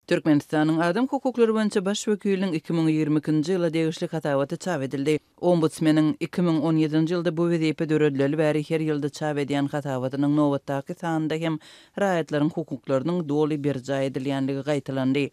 Türkmenistanyň Adam hukuklary boýunça Baş wekiliniň 2022-nji ýyla degişli hasabaty çap edildi. Ombudsmeniň 2017-nji ýylda bu wezipe döredileli bäri her ýylda çap edýän hasabatynyň nobatdaky sanynda hem raýatlaryň hukuklarynyň doly berjaý edilýändigi gaýtalandy.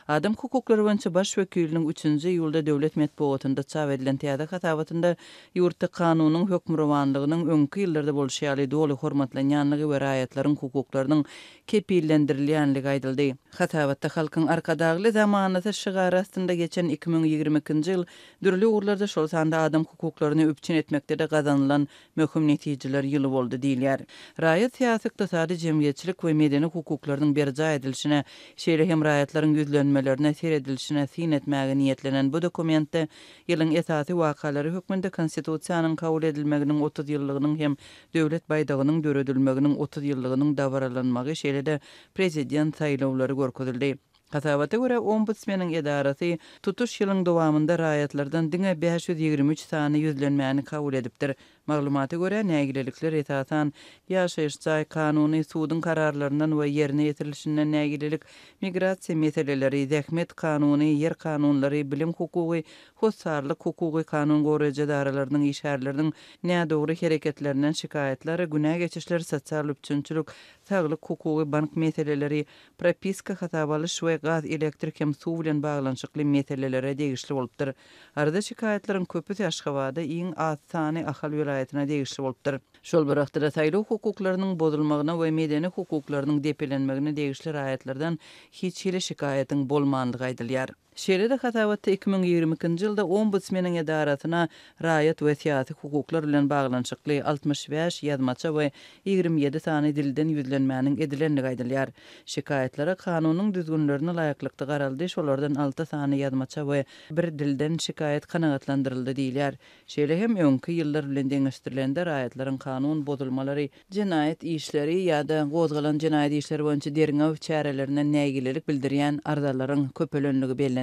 Adam hukuklary boýunça Baş wekiliniň üçünji iýulda döwlet metbugatynda çap edilen täze hasabatynda ýurtda kanunyň hökmürowanlygynyň öňki ýyllarda bolşy ýaly doly hormatlanýanlygy we raýatlaryň hukuklarynyň kepillendirilýänligi aýdyldy. Hasabatda Halkyň Arkadagly zamanasy şygary astynda geçen 2022-nji ýyl dürli ugurlarda, şol sanda adam hukuklaryny üpjün etmekde-de gazanylan möhüm netijeler ýyly boldy diýilýär. Raýat, syýasy, ykdysady, jemgyýetçilik we medeni hukuklarynyň berjaý edilişine, şeýle hem raýatlaryň ýüzlenmelerine seredilişine syn etmäge niýetlenen bu dokumentde ýylyň esasy wakalary hökmünde Konstitusiýanyň kabul edilmeginiň 30 ýyllygynyň hem Döwlet baýdagynyň döredilmeginiň 30 ýyllygynyň dabaralanmagy, şeýle-de Prezident saýlawlary görkezildi. Hasabata görä, Ombudsmeniň edarasy tutuş ýylyň dowamynda raýatlardan diňe 523 sany ýüzlenmäni kabul edipdir. Maglumata görä, nägilelikler, esasan, ýaşaýyş jaý kanuny, suduň kararlaryndan we ýerine ýetirilişinden nägilelik, migrasiýa meseleleri, zähmet kanuny, ýer kanunlary, bilim hukugy, hossarlyk hukugy, kanun goraýjy edaralarynyň işgärleriniň nädogry hereketlerinden şikaýatlar, günä geçişler, sosial üpjünçilik, saglyk hukugy, bank meseleleri, propiska, hasaba alyş we gaz, elektrik hem suw bilen baglanyşykly meselelere degişli bolupdyr. Arza-şikaýatlaryň köpüsi Aşgabada, iň az sany Ahal welaýatyna degişli bolupdyr. Şol bir wagtda-da saýlaw hukuklarynyň bozulmagyna we medeni hukuklarynyň depelenmegine degişli raýatlardan hiç hili şikaýatyň bolmandygy aýdylýar. Şeýle-de hasabatda 2022-nji ýylda Ombudsmeniň edarasyna raýat we syýasy hukuklar bilen baglanyşykly 65 ýazmaça we 27 sany dilden ýüzlenmäniň edilendigi aýdylýar. Şikaýatlara kanunyň düzgünlerine laýyklykda garaldy, şolardan alty sany ýazmaça we bir dilden şikaýat kanagatlandyryldy diýilýär. Şeýle hem öňki ýyllar bilen deňeşdirilende raýatlaryň kanun bozulmalary, jenaýat işleri ýa-da gozgalan jenaýat işleri boýunça derňew çärelerinden nägilelik bildirýän arzalaryň köpelenligi bellendi.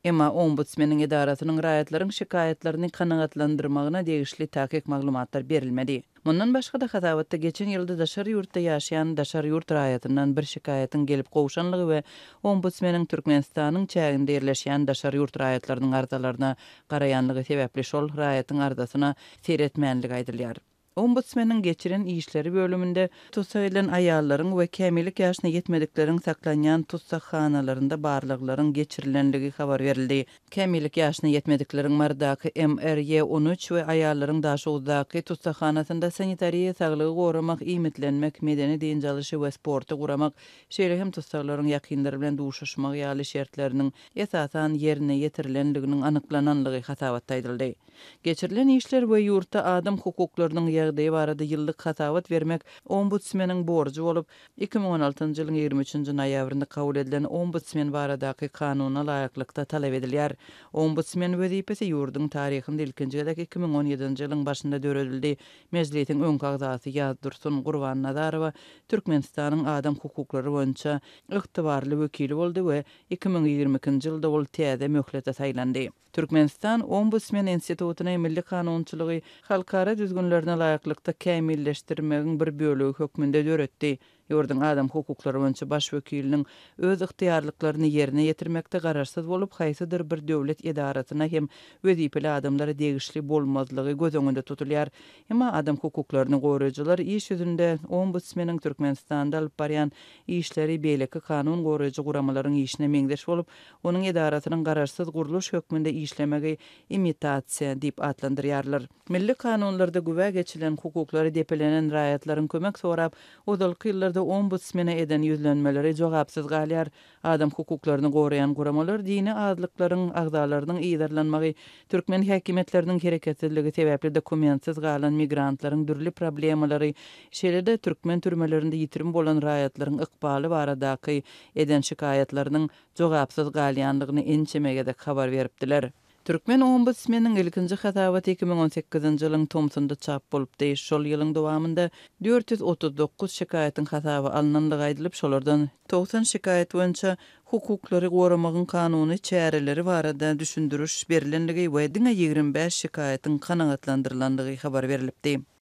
Emma Ombudsmeniň edarasynyň raýatlaryň şikaýatlaryny kanagatlandyrmagyna degişli takyk maglumatlar berilmedi. Mundan başga-da, hasabatda geçen ýylda daşary ýurtda ýaşaýan daşary ýurt raýatyndan bir şikaýatyň gelip gowşanlygy we Ombudsmeniň Türkmenistanyň çäginde ýerleşýän daşary ýurt raýatlarynyň arzalaryna garaýanlygy sebäpli şol raýatyň arzasyna seretmänligi aýdylýar. Ombudsmeniň geçiren işleri bölüminde tussag edilen aýallaryň we kämillik ýaşyna ýetmedikleriň saklanýan tussaghanalarynda barlaglaryň geçirilenligi habar berildi. Kämillik ýaşyna ýetmedikleriň Marydaky MRY 13 we aýallaryň Daşoguzdaky tussaghanasynda sanitariýa, saglygy goramak, iýmitlenmek, medeni dynç alyşy we sporty guramak, şeýle hem tussaglaryň ýakynlary bilen duşuşmagy ýaly şertleriniň esasan ýerine ýetirilenliginiň anyklananlygy hasabatda aýdyldy. Geçirilen işler we ýurtda adam hukuklarynyň ýagdaýy barada ýyllyk hasabat bermek Ombudsmeniň borjy bolup, 2016-njy ýylyň 23-nji noýabrynda kabul edilen Ombudsmen baradaky Kanuna laýyklykda talap edilýär. Ombudsmen wezipesi ýurduň taryhynda ilkinji gezek 2017-nji ýylyň başynda döredildi. Mejlisiň öňki agzasy Ýazdursun Gurbannazarowa Türkmenistanyň adam hukuklary boýunça ygtybarly wekili boldy we 2022-nji ýylda ol täze möhlete saýlandy. Türkmenistan Ombudsmen institutyny milli kanunçylygy halkara düzgünlerine laýyklykda kämilleşdirmegiň bir bölegi hökmünde döretdi. Ýurduň adam hukuklary boýunça baş wekiliniň öz ygtyýarlyklaryny ýerine ýetirmekde garaşsyz bolup, haýsydyr bir döwlet edarasyna hem wezipeli adamlara degişli bolmazlygy göz öňünde tutulýar. Emma adam hukuklaryny goraýjylar iş ýüzünde Ombudsmeniň Türkmenistanda alyp barýan işleri beýleki kanun goraýjy guramalaryň işine meňzeş bolup, onuň edarasynyň garaşsyz gurluş hökmünde işlemegi imitasiýa diýip atlandyrýarlar. Milli kanunlarda güwä geçilen hukuklary depelenen raýatlaryň kömek sorap, ozalky ýyllarda Ombudsmene eden ýüzlenmeleri jogapsyz galýar. Adam hukuklaryny goraýan guramalar dini azlyklaryň agzalarynyň yzarlanmagy, türkmen häkimiýetleriniň hereketsizligi sebäpli dokumentsiz galan migrantlaryň dürli problemalary, şeýle-de türkmen türmelerinde ýitirim bolan raýatlaryň ykbaly baradaky eden şikaýatlarynyň jogapsyz galýandygyny ençeme gezek habar beripdiler. Türkmen ombudsmeniň ilkinji hasabaty 2018-nji ýylyň tomsunda çap bolupdy. Şol ýylyň dowamynda 439 şikaýatyň hasaba alnandygy aýdylyp, şolardan 90 şikaýat boýunça hukuklary goramagyň kanuny çäreleri barada düşündiriş berlendigi we diňe 25 şikaýatyň kanagatlandyrylandygy habar berlipdi.